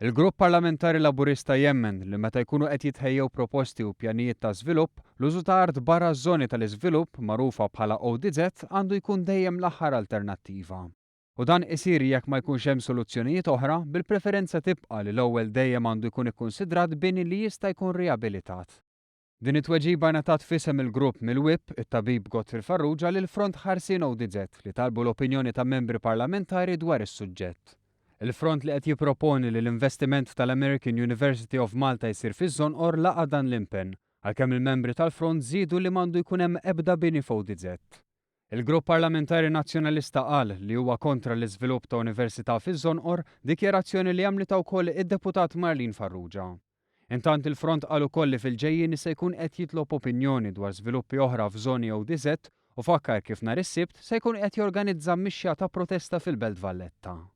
Il-Grupp Parlamentari Laburista jemmen li meta jkunu qed jitħejjew proposti u pjanijiet ta' żvilupp, l-użu ta' art barra ż-żoni tal-iżvilupp, magħrufa bħala ODZ, għandu jkun dejjem l-aħħar alternattiva. U dan isir jekk ma jkunx hemm soluzzjonijiet oħra, bil-preferenza tibqa' li l-ewwel dejjem għandu jkun ikkunsidrat bini li jista' jkun riabilitat. Din it-tweġiba ngħatat f'isem il-grupp mill-Whip, it-Tabib Godfrey Farrugia lill-Front Ħarsien ODZ li talbu l-opinjoni ta' membri parlamentari dwar is-suġġett. Il-Front li qed jipproponi li l-investiment tal-American University of Malta jsir fiż-Żonqor laqa' dan l-impenn, għalkemm il-membri tal-Front żiedu li m'għandu jkun hemm ebda bini f'ODZ. Il-Grupp Parlamentari Nazzjonalista qal li huwa kontra l-iżvilupp ta' università fiż-Żonqor, dikjarazzjoni li għamlitha wkoll id-Deputat Marlene Farrugia. Intant il-Front qal ukoll li fil-ġejjieni se jkun qed jitlob opinjoni dwar żviluppi oħra f'żoni ODZ u fakkar kif nhar is-Sibt se jkun qed jorganizza mixja ta' protesta fil-Belt Valletta.